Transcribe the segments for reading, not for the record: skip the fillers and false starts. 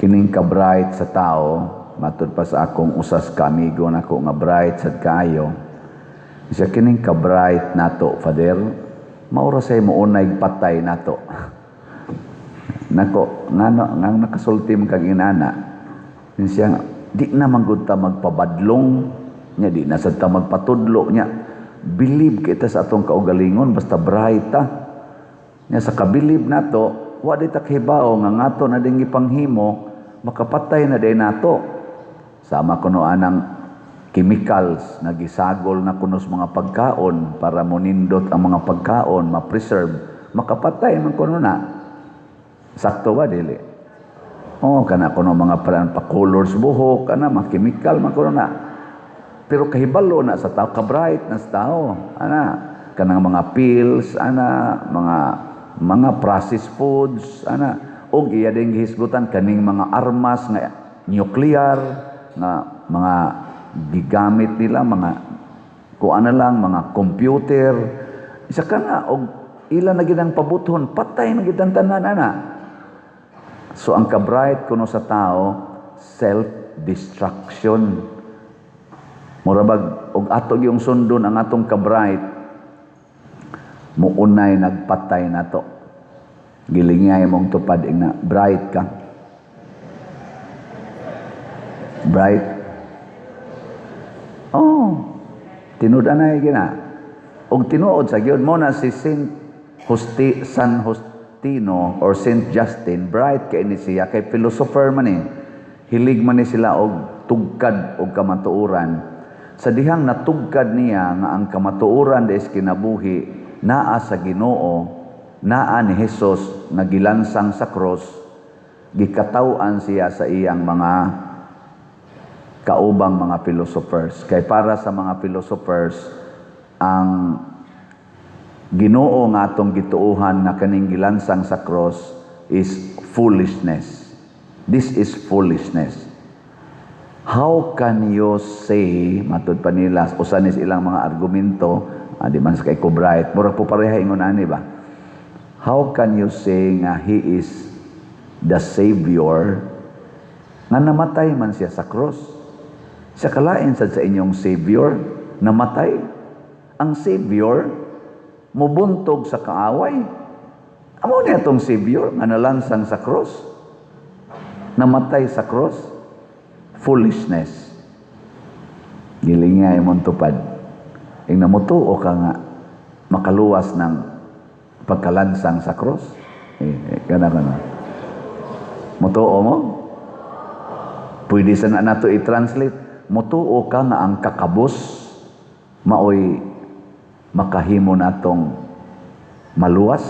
Kining ka-bright sa tao, matud pa sa akong usas ka amigo nako nga bright sad kaayo. Siya, kining ka-bright nato, Father, mao ra say mounay patay nato. Nako, ngano nga nakasulti man kag inana? Siya, di na man gud ta magpabadlong nya, di na sad ta magpatudlo nya. Believe kita sa atong kaugalingon, basta bright ta. Nya sa kabilib nato, wa di ta kahibaw nga ngato na ding gipanghimo makapatay na day nato. Sama kuno anang chemicals nga gisagol na kuno sa mga pagkaon para monindot ang mga pagkaon, ma-preserve, makapatay man kuno na. Sakto ba, dili? Oh, kana kuno mga parang pa-colors buhok, kana mga chemical man kuno na. Pero kahibalo na sa tao, ka-bright na sa tao. Ana, kanang mga pills, ana, mga processed foods, ana, og iya din gihisgutan kaning mga armas nga nuclear nga mga gigamit nila, mga kuan na lang, mga computer. Isa ka na og ila na gid ang pabuthon, patay na gid ang tanan ana. So ang ka-bright kuno sa tao, self-destruction. Mura bag og ato gyung sundon ang atong ka-bright, muunay nagpatay nato. Gilingay mong tupad, ingna, "Bright ka?" Bright? Oh, tinud anay gina. Og tinuod sa gyud mo na si Saint Justi, San Justino or Saint Justin, bright kay ni siya kay philosopher man eh. Hilig man ni sila og tugkad og kamatuoran. Sa dihang natugkad niya nga ang kamatuoran des kinabuhi naa sa Ginoo, naa ni Jesus nga gilansang sa cross, gikataw-an siya sa iyang mga kaubang mga philosophers. Kay para sa mga philosophers, ang Ginoo nga atong gituohan na kaning gilansang sa cross is foolishness. This is foolishness. How can you say, matud pa nila, usa ni ilang mga argumento, di man sa kay ko bright, murag po pareha ingon ani ba? How can you say nga he is the Savior nga namatay man siya sa cross? Sa kalain sad sa inyong Savior, namatay. Ang Savior, mubuntog sa kaaway. Amo niya itong Savior nga nalansang sa cross? Namatay sa cross? Foolishness. Gilingay mong tupad. Ing namutuo ka nga makaluwas ng pagkalansang sa cross. Eh, eh, kana kana. Mutuo mo? Pwede sa na nato i-translate. Mutuo ka nga ang kakabos maoy makahimo natong maluwas?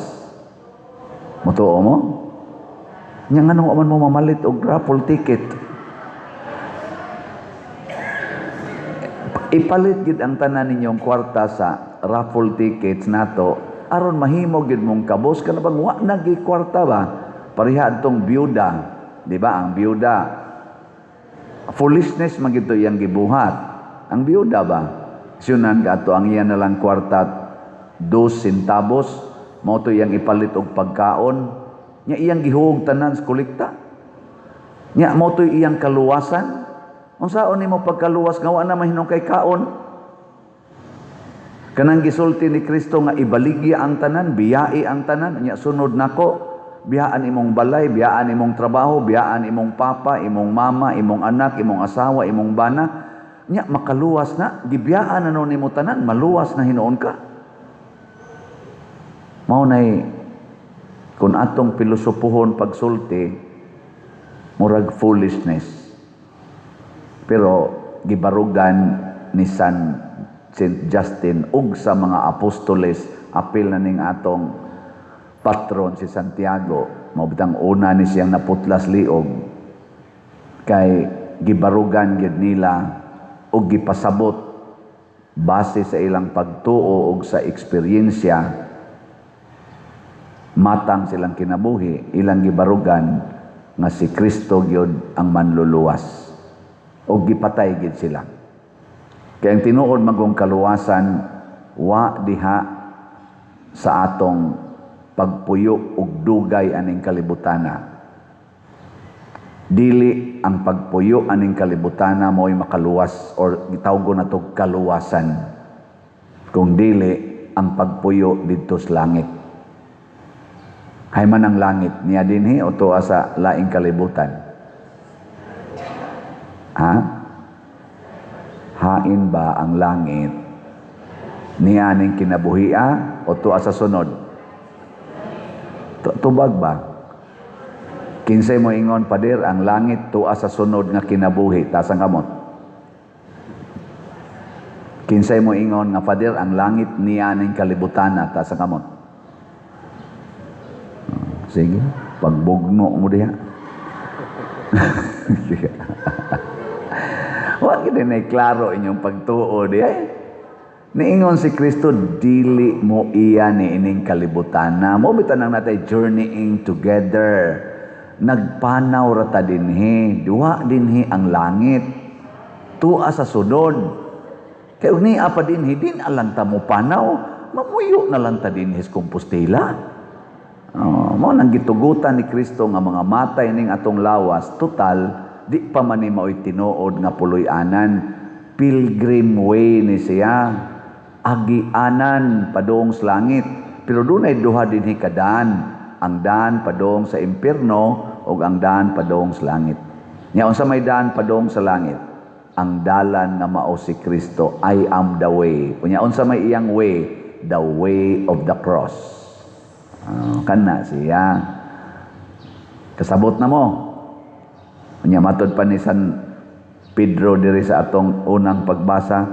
Mutuo mo? Nya nganong man mo mamalit og raffle ticket? Ipalit gid ang tanan ninyong kwarta sa raffle tickets nato aron mahimo gid mong kabos, kana bang wa na gi kwarta ba? Pareha adtong byuda, di ba? Ang byuda, foolishness man gid to iyang gibuhat. Ang byuda ba? Siyunan ka ato ang iya na lang kwarta 2 centavos, mao to iyang ipalit og pagkaon. Nya iyang gihuog tanan sa kolekta. Nya mao to iyang kaluwasan. Unsaon nimo pagkaluwas nga wa na mahinong kay kaon? Kanang gisulti ni Kristo nga ibaligya ang tanan, biyai ang tanan, nya sunod nako, biyaan imong balay, biyaan imong trabaho, biyaan imong papa, imong mama, imong anak, imong asawa, imong bana, nya makaluwas na, gibiyaan na nun nimo tanan, maluwas na hinuon ka. Mao nay kung atong pilosopohon pagsulti, murag foolishness. Pero gibarugan ni Saint Justin ug sa mga apostoles, apil na ning atong patron si Santiago, mao bitang una ni siyang naputlas liog kay gibarugan gyud nila ug gipasabot base sa ilang pagtuo ug sa eksperyensya matang silang kinabuhi, ilang gibarugan nga si Kristo gyud ang manluluwas ug gipatay gyud sila. Kay ang tinuod magong kaluwasan wa diha sa atong pagpuyo og dugay aning kalibutana. Dili ang pagpuyo aning kalibutana mo'y makaluwas or gitawgo nato kaluwasan. Kung dili ang pagpuyo didto sa langit. Hay man ang langit niya dinhi o tuwa sa laing kalibutan? Ha? Hain ba ang langit niya ning kinabuhia o tuwa sa sunod? Tubag ba? Kinsay mo ingon, "Pader, ang langit tuwa sa sunod nga kinabuhi"? Taas ang kamot. Kinsay mo ingon nga, "Pader, ang langit niya ning kalibutana"? Taas ang kamot. Sige, pagbugno mo diha. Wa gid na klaro inyong pagtuo diha. Niingon si Kristo, dili mo iya ni ining kalibutana. Mo bitan ang natay journeying together. Nagpanaw ra ta dinhi, duha dinhi ang langit. Tua sa sunod. Kay ug niya pa dinhi, din alang ta mo panaw, mamuyo na lang ta dinhi sa Compostela. Oh, mo nang gitugutan ni Kristo nga mga matay ning atong lawas, total di pa man ni maoy tinuod nga puloy-anan. Pilgrim way ni siya. Agianan padung sa langit. Pero dunay duha dinhi ka daan. Ang daan padung sa impierno ug ang daan padung sa langit. Nya unsa may daan padung sa langit? Ang dalan nga mao si Kristo, "I am the way." Unya unsa may iyang way? The way of the cross. Kana siya. Kasabot na mo. Unya matod pa ni San Pedro diri sa atong unang pagbasa,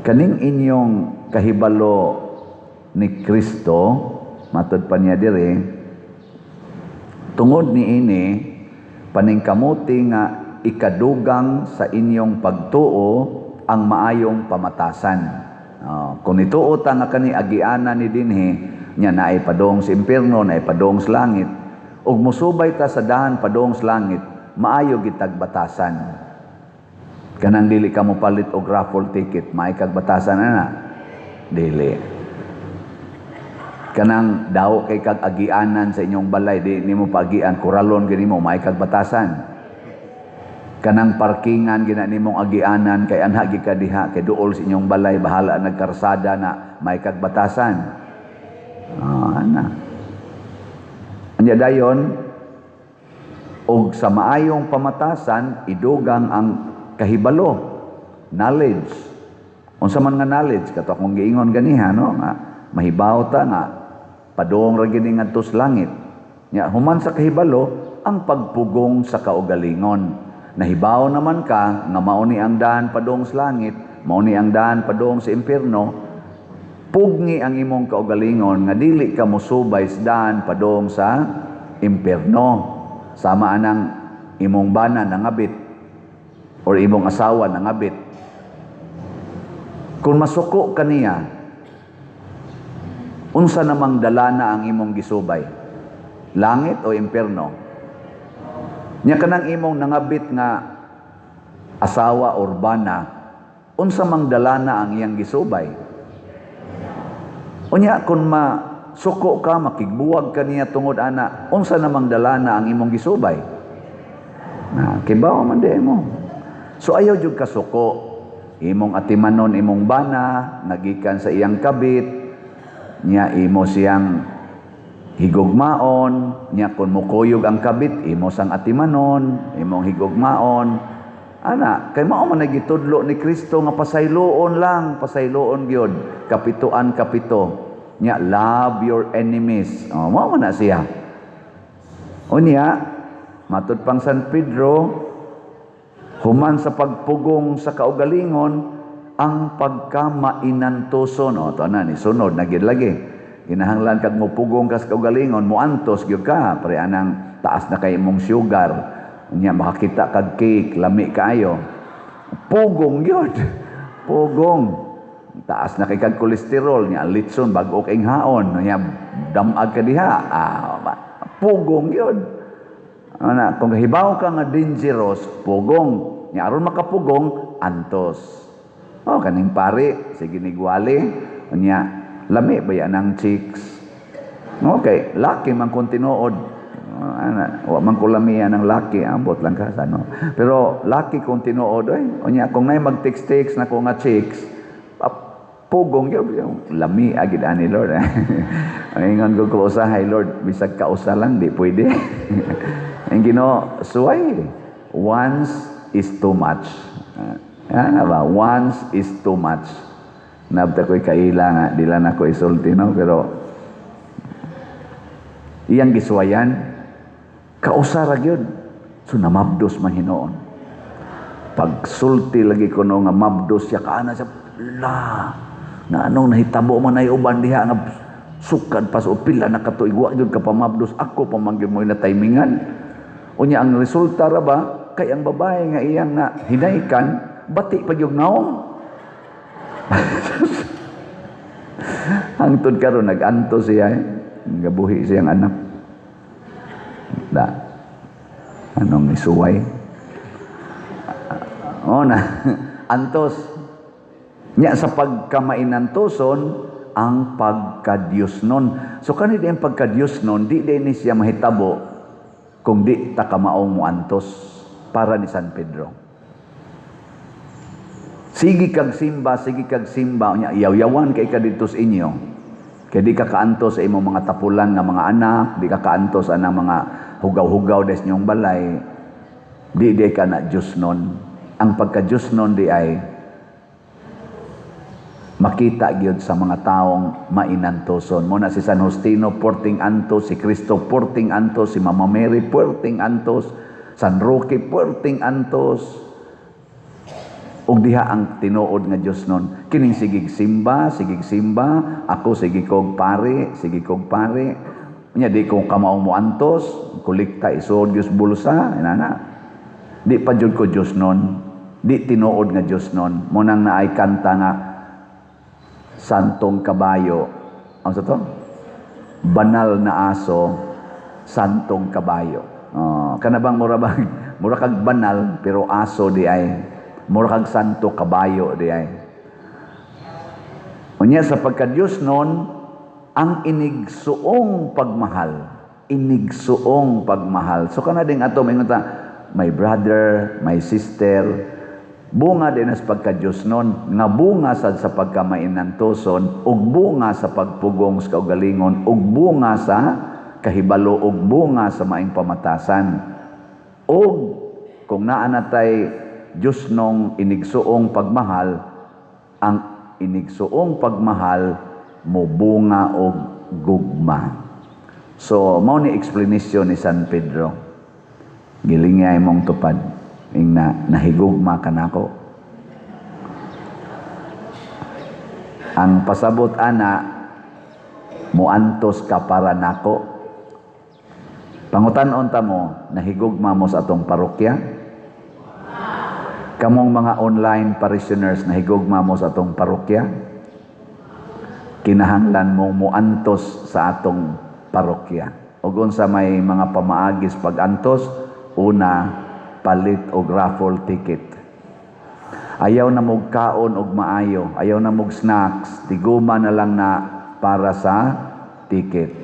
kaning inyong kahibalo ni Kristo, matod pa niya diri, tungod niini paningkamuti nga ikadugang sa inyong pagtuo ang maayong pamatasan. Kung nituo ta nga kani agianan ni dinhi, nya naay padong sa impierno, naay padong sa langit, ug mosubay ta sa dahan padong sa langit, maayo gitag batasan. Kanang dili ka mo palit og raffle ticket, maay kag batasan ana? Dili. Kanang daw kay kag agianan sa inyong balay, di nimo paagian, kuralon gani mo, maay kag batasan. Kanang parkingan gina nimong agianan kay anha gi ka diha kay duol sa inyong balay, bahala nagkarsada na, may kag batasan. Ana. Anya dayon og sa maayong pamatasan idugang ang kahibalo, knowledge. Unsa man nga knowledge? Kato akong giingon ganiha, no, nga mahibaw ta nga padung ra gini ngadto sa langit. Nya human sa kahibalo ang pagpugong sa kaugalingon. Nahibaw naman ka nga mao ni ang daan padung sa langit, mao ni ang daan padung sa impierno. Pugni ang imong kaugalingon nga dili ka mosubay sa daan padung sa impierno. Sama anang imong bana nangabit or imong asawa nangabit. Kung masuko kaniya, unsa namang dalana ang imong gisubay? Langit o impierno? Nya kanang imong nangabit nga asawa or bana, unsa mang dalana ang iyang gisubay? Unya kung masuko ka, makigbuwag ka niya tungod ana, unsa namang dalana ang imong gisubay? Na, kibaw man di mo. So ayaw jud kasuko. Imong atimanon imong bana, nagikan sa iyang kabit, nya imo siyang higugmaon, nya kung mukuyog ang kabit, imo sang atimanon, imong higugmaon. Ana, kay mao man gitudlo ni Kristo nga pasayloon lang, pasayloon gyud, kapituan kapito. Nya love your enemies. Oh, mao man na siya. Unya, matud pang San Pedro, human sa pagpugong sa kaugalingon, ang pagkamainantoson. O, ito na, ni sunod na gid lagi. Kinahanglan kag mupugong ka sa kaugalingon, muantos gyud ka, pre anang taas na kay imong sugar. Unya makakita kag cake, lami kaayo. Pugong gyud. Pugong. Taas na kay kag kolesterol, nya litson bag-o kay haon, nya damag ka diha. Pugong gyud. Ana, kung hibaw ka nga dangerous, pugong. Nya aron makapugong, antos. Oh, kaning pare, sige nigwali, unya lami ba yan ang chicks? Okay, laki man kung tinuod. Ana, wa man ko lamian ng laki, ambot lang ka sa ano. Pero laki kung tinuod, oy, unya kung nay mag-text-text na ko nga chicks, pugong yun, yung lami agid ani, Lord. Ingon ko ko usahay, Lord, bisag kausa lang, di pwede. Ang Ginoo, suway. Once is too much. Ano ba? Once is too much. Nabta ko'y kaila nga, di lang ako isulti, no? Pero, iyang gisuwayan, kausa ra gyud. So, namabdos man hinuon. Pagsulti lagi ko no nga mabdos siya, kaana siya, la, na anong nahitabo man ay uban diha nga sukad pa sa pila na katuig wa gyud ka pamabdos, ako pa man gyud mo na timingan. Unya ang resulta ra ba kay ang babae nga iyang na hinaykan bati pa gyud naong. Hangtod karon nag-anto siya eh. Gabuhi siyang anak. Da. Anong isuway? O na, antos. Nya sa pagkamainantoson, ang pagka-Diyos nun. So kani di ang pagka-Diyos nun, di din ni siya mahitabo kung di ta kamaong moantos para ni San Pedro. Sige kag simba, sige kag simba, nya yaw-yawan kay ka didto sa inyo. Kay di ka kaantos sa imong mga tapulan nga mga anak, di ka kaantos anang mga hugaw-hugaw des inyong balay. Di di ka na Diyos nun. Ang pagka-Diyos nun di ay makita gyud sa mga taong mainantoson. Mo na si San Justino porting antos, si Kristo porting antos, si Mama Mary porting antos, San Roque porting antos. Ug diha ang tinuod nga Dios nun. Kining sigig simba, sigig simba, ako sige kog pare, sige kog pare. Nya di ko kamaong mo antos, kolekta isuod gyud bulsa, inana. Di pa jud ko Dios nun. Di tinuod nga Dios nun. Mo nang naay kanta nga Santong Kabayo. Ano sa to? Banal na aso, Santong Kabayo. Oh, kana bang mura bang mura kag banal pero aso di ay. Mura kag santo kabayo di ay. Unya sa pagka-Diyos nun, ang inigsuong pagmahal. Inigsuong pagmahal. So kana ding ato maingon ta, my brother, my sister, bunga din as pagka-Diyos nun, nga bunga sad sa pagkamainantoson, ug bunga sa pagpugong sa kaugalingon, ug bunga sa kahibalo, ug bunga sa maing pamatasan. Ug kung naa na tay Diyos nung inigsuong pagmahal, ang inigsuong pagmahal mobunga og gugma. So, mao ni explanation ni San Pedro. Gilingay mong tupad. Ing na, nahigugma ka nako. Ang pasabot ana, muantos ka para nako. Pangutan-on ta mo, nahigugma mo sa atong parokya? Kamong mga online parishioners, nahigugma mo sa atong parokya? Kinahanglan mong muantos sa atong parokya. Ug unsa may mga pamaagis pag-antos? Una, palit og raffle ticket. Ayaw na mog kaon og maayo, ayaw na mog snacks, tiguma na lang na para sa ticket.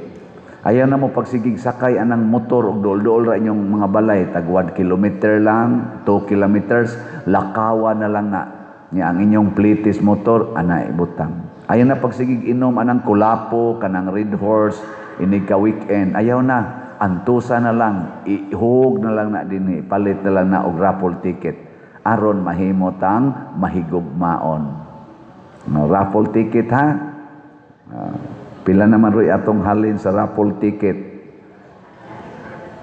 Ayaw na mo pagsigig sakay anang motor og duol-duol ra inyong mga balay, tag 1 kilometer lang, 2 kilometers, lakawa na lang na. Nya ang inyong plitis motor ana ibutang. Ayaw na pagsigig inom anang kulapo, kanang Red Horse, inig ka weekend, ayaw na, antusa na lang, ihug na lang na dinhi, palit na lang na og raffle ticket aron mahimo tang mahigugmaon. No, raffle ticket ha. Pila naman roy atong halin sa raffle ticket.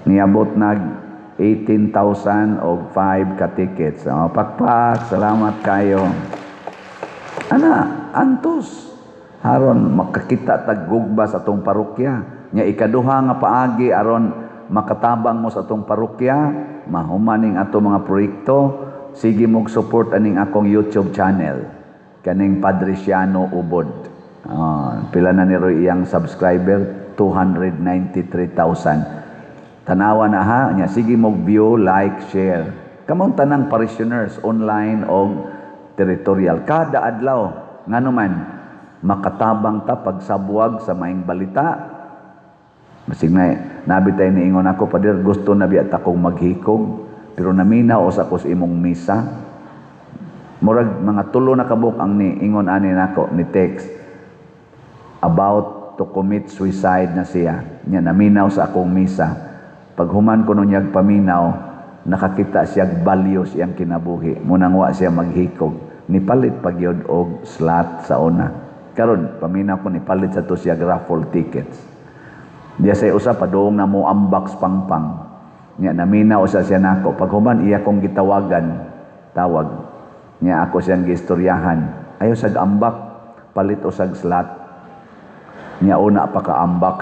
Niabot nag 18,000 og 5 ka tickets. Oh, pakpak, salamat kayo. Ana, antos. Aron makakita tag gugba sa atong parokya. Nya ikaduha nga paagi aron makatabang mo sa atong parokya, mahumaning ato mga proyekto, sige mog support aning akong YouTube channel kaning Padre Siano Ubod. Pila na ni Roy iyang subscriber? 293,000. Tanawa na ha, nya sige mog view, like, share. Kamong tanang parishioners online o territorial kada adlaw, ngano man makatabang ta pagsabwag sa maing balita, Basig na nabi tay niingon ako, "Pader, gusto na biya ta kong maghikog, pero naminaw sa ako sa imong misa." Murag mga tulo na kabuk ang niingon ani nako, ni text, about to commit suicide na siya. Nya naminaw sa akong misa. Paghuman ko niyag paminaw, nakakita siya values iyang kinabuhi. Munang wa siya maghikog. Nipalit pagyod og slot sa una. Karon paminaw ko, nipalit sa to siya raffle tickets. Diya sa usa padung na mo ambak pangpang. Nya naminaw sa siya nako. Paghuman iya kong gitawagan, tawag. Nya ako siyang giistoryahan. "Ayo sag ambak, palit usag slot." Nya una pa ka ambak.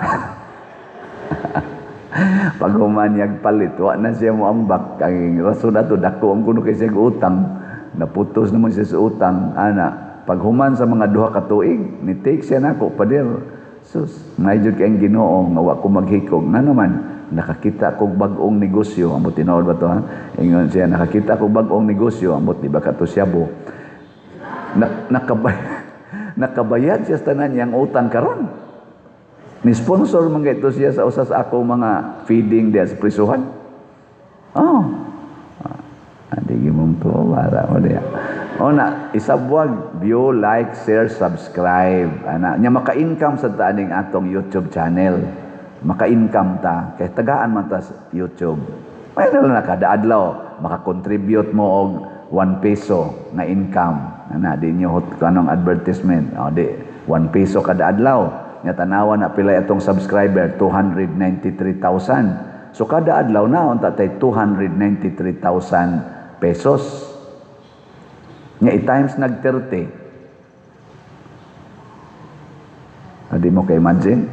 Paghuman niyag palit, wa na siya mo ambak. Ang rason ato, dako ang kuno kay siya utang. Naputos naman siya sa utang. Ana, paghuman sa mga 2 ka tuig, ni take siya nako, "Pader, sus, may jud kay ang Ginoo nga wa ko maghikog. Nga naman, nakakita kog bag-ong negosyo." Ambot tinuod ba to, ha? Ingon siya, "Nakakita kog bag-ong negosyo." Ambot di ba kato siyabo? Nakabayad siya sa tanan niyang utang karon. Ni sponsor man ito siya sa usa sa ako mga feeding diya sa prisuhan. Oh. Adi mong to para mo diya. O na, isabwag, view, like, share, subscribe. Ana, nya maka-income sa taaning atong YouTube channel. Maka-income ta kay tagaan man ta sa YouTube. May na lang kada adlaw maka-contribute mo og 1 peso na income. Ana, di niyo hot kanong advertisement. O di 1 peso kada adlaw. Nya tanawa na pila atong subscriber, 293,000. So kada adlaw na unta tay 293,000 pesos. Nya i-times nag 30. Adi mo kay imagine?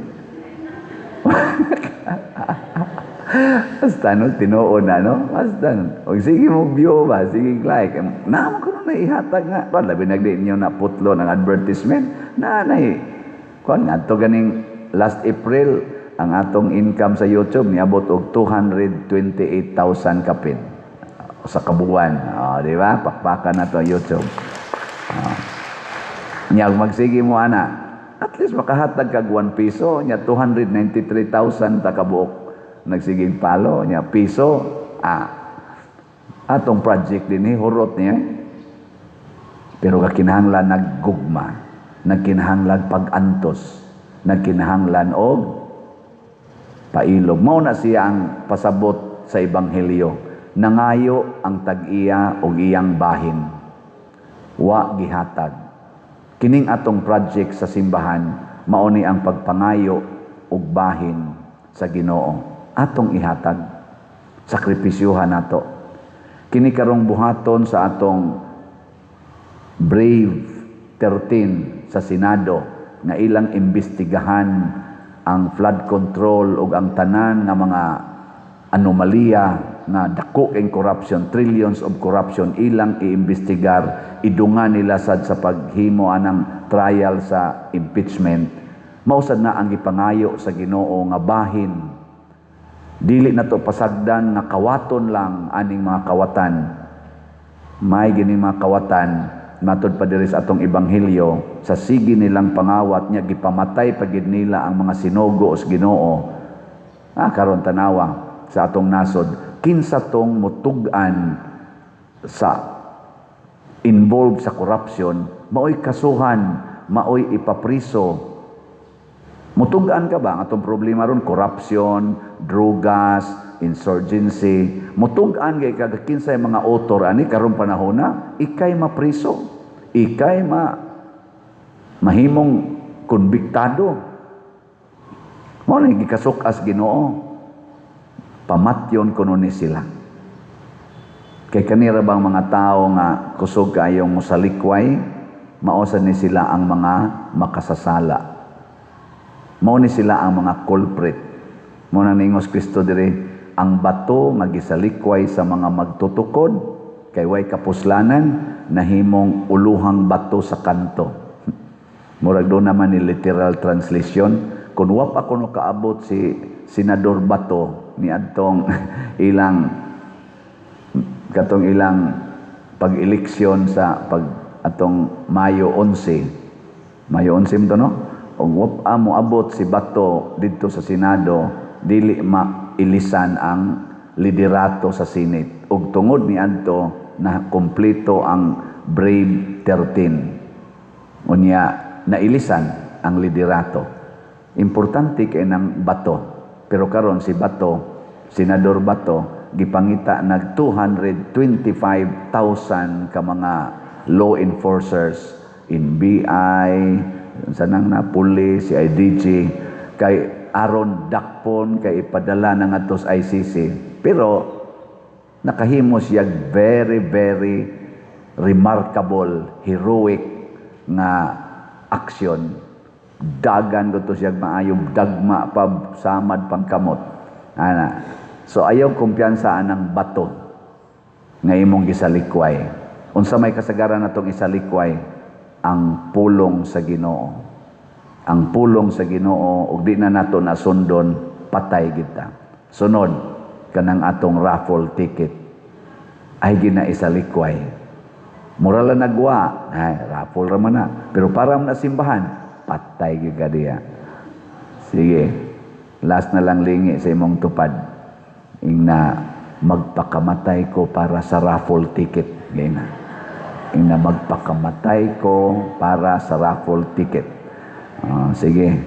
Basta no, tinuod na, no? Basta no. Og sige mo view ba, sige like. Naman ko na ihatag nga. Kuan, labi nagdi niyo na putlo ng advertisement. Na, nay. Kuan, nga to ganing last April, ang atong income sa YouTube, niabot og 228,000 kapin. Sa kabuan. O, di ba? Pakpakan na to YouTube. O. Nya, magsige mo, ana. At least makahatag kag 1 piso. Nya, 293,000 ta kabuok nagsiging palo nya piso, atong project din hurot niya, pero kakinahanglan naggugma, nagkinahanglan pag-antos, nagkinahanglan og pailog. Mao na siya ang pasabot sa ebanghelyo: nangayo ang tag-iya og iyang bahin, wa gihatag. Kining atong project sa simbahan, mao ni ang pagpangayo og bahin sa Ginoo, atong ihatag, sakripisyuhan nato kini karong buhaton sa atong Brave 13 sa Senado nga ilang imbestigahan ang flood control ug ang tanan nga mga anomalya nga dako kay corruption, trillions of corruption, ilang iimbestigar, idungan nila sad sa paghimo anang trial sa impeachment. Mao sad na ang gipangayo sa Ginoo nga bahin. Dili na to pasagdan nga kawaton lang aning mga kawatan. May gini mga kawatan matod pa diri sa atong ebanghelyo, sa sige nilang pangawat nya gipamatay pagid nila ang mga sinugo sa Ginoo. Karon tanawa sa atong nasod, kinsa tong mutug-an sa involved sa corruption, maoy kasuhan, maoy ipapriso. Mutug-an ka ba? Ang atong problema ron, corruption, drogas, insurgency. Mutug-an kay kag kinsay mga author ani karong panahona, ikay mapriso, ikay mahimong konbiktado. Mao ni gikasuk-as Ginoo. Pamatyon kuno ni sila. Kay kanira bang mga tao nga kusog kayong mosalikway, maosa ni sila ang mga makasasala. Mao ni sila ang mga culprit. Mao na ningos Kristo diri, ang bato nga gisalikway sa mga magtutukod kay way kapuslanan, nahimong uluhang bato sa kanto. Murag do naman ni literal translation. Kung wa pa kuno kaabot si Senador Bato ni adtong ilang katong ilang pag-eleksyon sa pag atong Mayo 11. Mayo 11 to, no? Og wa pa moabot si Bato didto sa Senado, dili mailisan ang liderato sa Senate. Ug tungod ni adto na kompleto ang Brave 13. Unya nailisan ang liderato. Importante kay ng Bato. Pero karon si Bato, Senador Bato, gipangita nag 225,000 ka mga law enforcers NBI, sa nang na police, CIDG, kay aron dakpon kay ipadala na ngadto sa ICC. Pero nakahimo siya very, very remarkable, heroic nga aksyon. Dagan ko to siya maayo, dagma pa, samad pang kamot. Ana. So ayaw kumpiyansa anang Bato nga imong gisalikway. Unsa may kasagaran natong isalikway? Ang pulong sa Ginoo. Ang pulong sa Ginoo ug di na nato nasundon, patay kita. Sunod kanang atong raffle ticket ay gina isalikway. Mura lang nagwa, ay raffle ra man na. Pero para na simbahan, patay gyud ka diya. Sige. Last na lang, lingi sa imong tupad. Ingna, "Magpakamatay ko para sa raffle ticket." Gina. Ingna, "Magpakamatay ko para sa raffle ticket." Ah, sige.